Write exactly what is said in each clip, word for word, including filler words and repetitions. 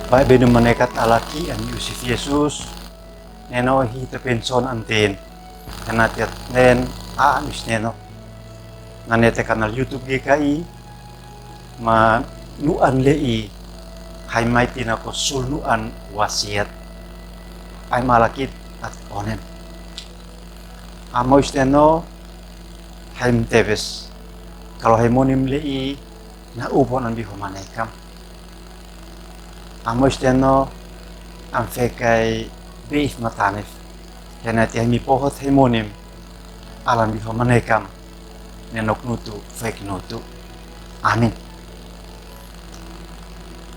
Baibel ni manekat alaki an Yusuf Yesus, neno hi te pension anten, nena tiat nen a an is neno. Nane te kanal YouTube ge kai, ma nuan le i, hai mai tina ko sul nuan wasiat. Ai malakit at onen. Amo is neno, hai mtebes. Kalo hai monim le i, na ubon an biho manekam. Amo is neno, am fekai beif matanef. Hena ti hai mi pohot hai monim, alan biho manekam. Neno Knutu, fai Knutu. Amin.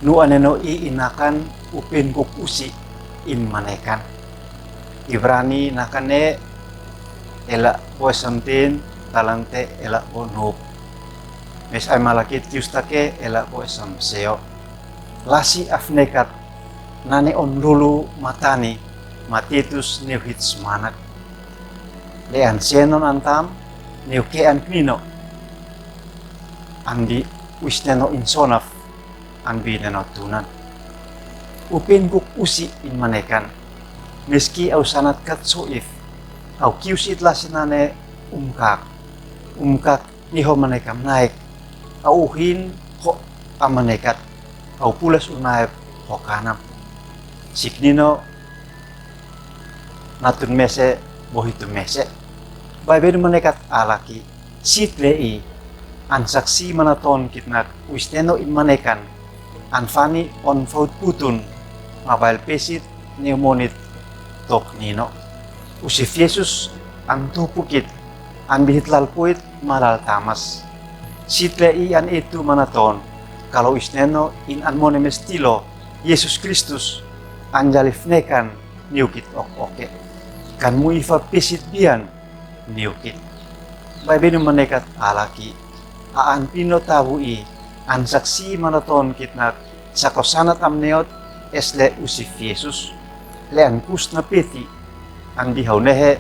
Nuan neno i inakan upin kuk usi in manekan. Ibrani nakan e ela bo esam tin talante ela bo nup. Mes ai malakit kiustake ela bo esam seo. Lasi afnekat nane on lulu matani ma Titus neu hit smanak. Le an senon antam neu ke an knino. Ambi uis neno insonaf, ambi neno tunan. Upin kuk usi in manekan. Meski au sanat kat soif. Au kiusit lasi nane umkak. Umkak ni ho manekam naik. Au uhin ho amanekat. Au pules unaip ho kanam. Siknino natun mese bohitu mese. Baibel manekat alaki. Sit le i, an saksi manaton kitnak uis neno in manekan, an fani on faut putun, mabail pesit neu monit tok nino. Usif Yesus an tupukit, an bihit lalpuit malal tamas. Sit le i an itu manaton, kalo uis neno in an mone mestilo, Yesus Kristus, an jalif nekan niukit ok oke. Kan mu ifa pesit bian, niukit. Baibel ni manekat alaki, a an pino tabu i, an saksi manaton kitnak, sako sanat am neot, es le usif Yesus, le an kus na peti, an bihau nehe,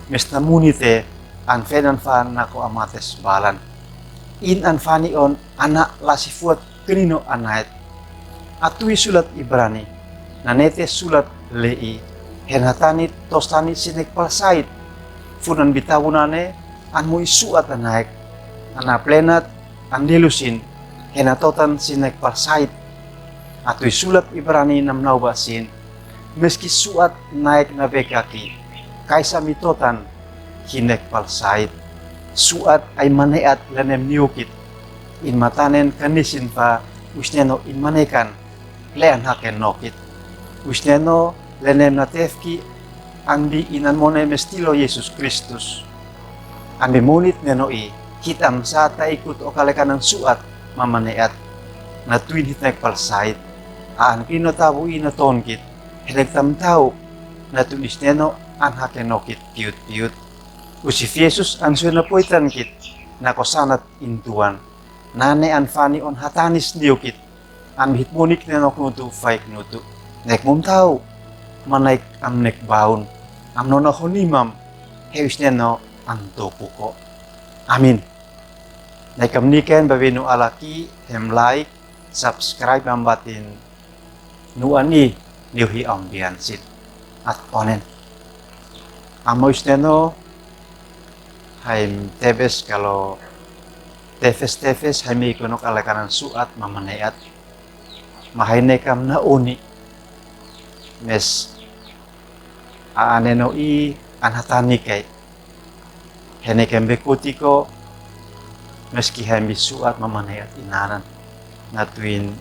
mes na munite, an fenan fan nako amates balan. In an fani on, ana lasi fuat Kenino anaet. Atui sulat Ibrani, nanete sulat le i, hen hatani tostani sinek palsait. Funan bitabu nane, an mui suat anaek. Ana plenat, an lelusin, hen atotan sinek palsait. Atui sulat Ibrani nam nauba sin, meski suat naek na bekaki, kaisa mitotan, hinek palsait. Suat ai maneat lenem niukit. In matanen kanisin fa uis neno in manekan, le an haken nokit. Uis neno lenem na tefki, ambi in an mone mestilo Yesus Kristus. Ambi monit neno i, hitam sa taikut okalekanan suat mamaneat. Na tuin hitnek palsait. A an kino tabu i na tonkit. Henek tam tau, na tunis neno an haken nokit piut piut. Usif Yesus an sue na poitan kit, nako sanat in Tuan. Nane an fani on hatanis niukit, an hit monik neno Knutu fai Knutu. Nek mum tau, manaik am nek baun, am nona honimam, he uis neno an topuko. Amin. Nek am niken babenu alaki, hem like, subscribe am batin, nuan i niu hi ambiansit. At onen. Amo uis neno, haim tebes kalo tefes tefes haim ikonok alekanan suat mamaneat. Mahaine kam na uni. Mes a aneno i an hatanikai. Hene kembe kutiko, meski hembi suat mamaneat inanan. Na tuin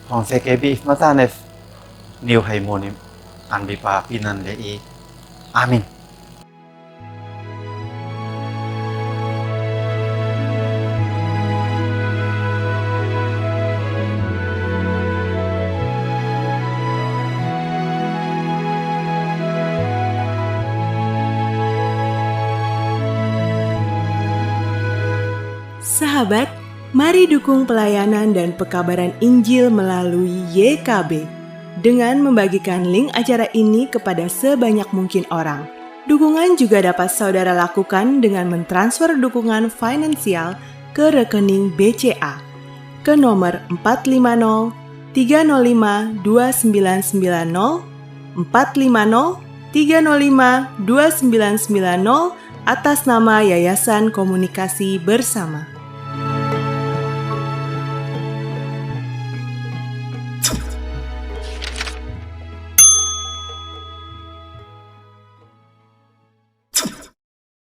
hom feke bi if matanef, niu hai monim, an bi pa pinan le i. Amin. Sahabat, mari dukung pelayanan dan pekabaran Injil melalui Y K B dengan membagikan link acara ini kepada sebanyak mungkin orang. Dukungan juga dapat saudara lakukan dengan mentransfer dukungan finansial ke rekening B C A ke nomor empat lima nol tiga nol lima dua sembilan sembilan nol, empat lima nol tiga nol lima dua sembilan sembilan nol, atas nama Yayasan Komunikasi Bersama.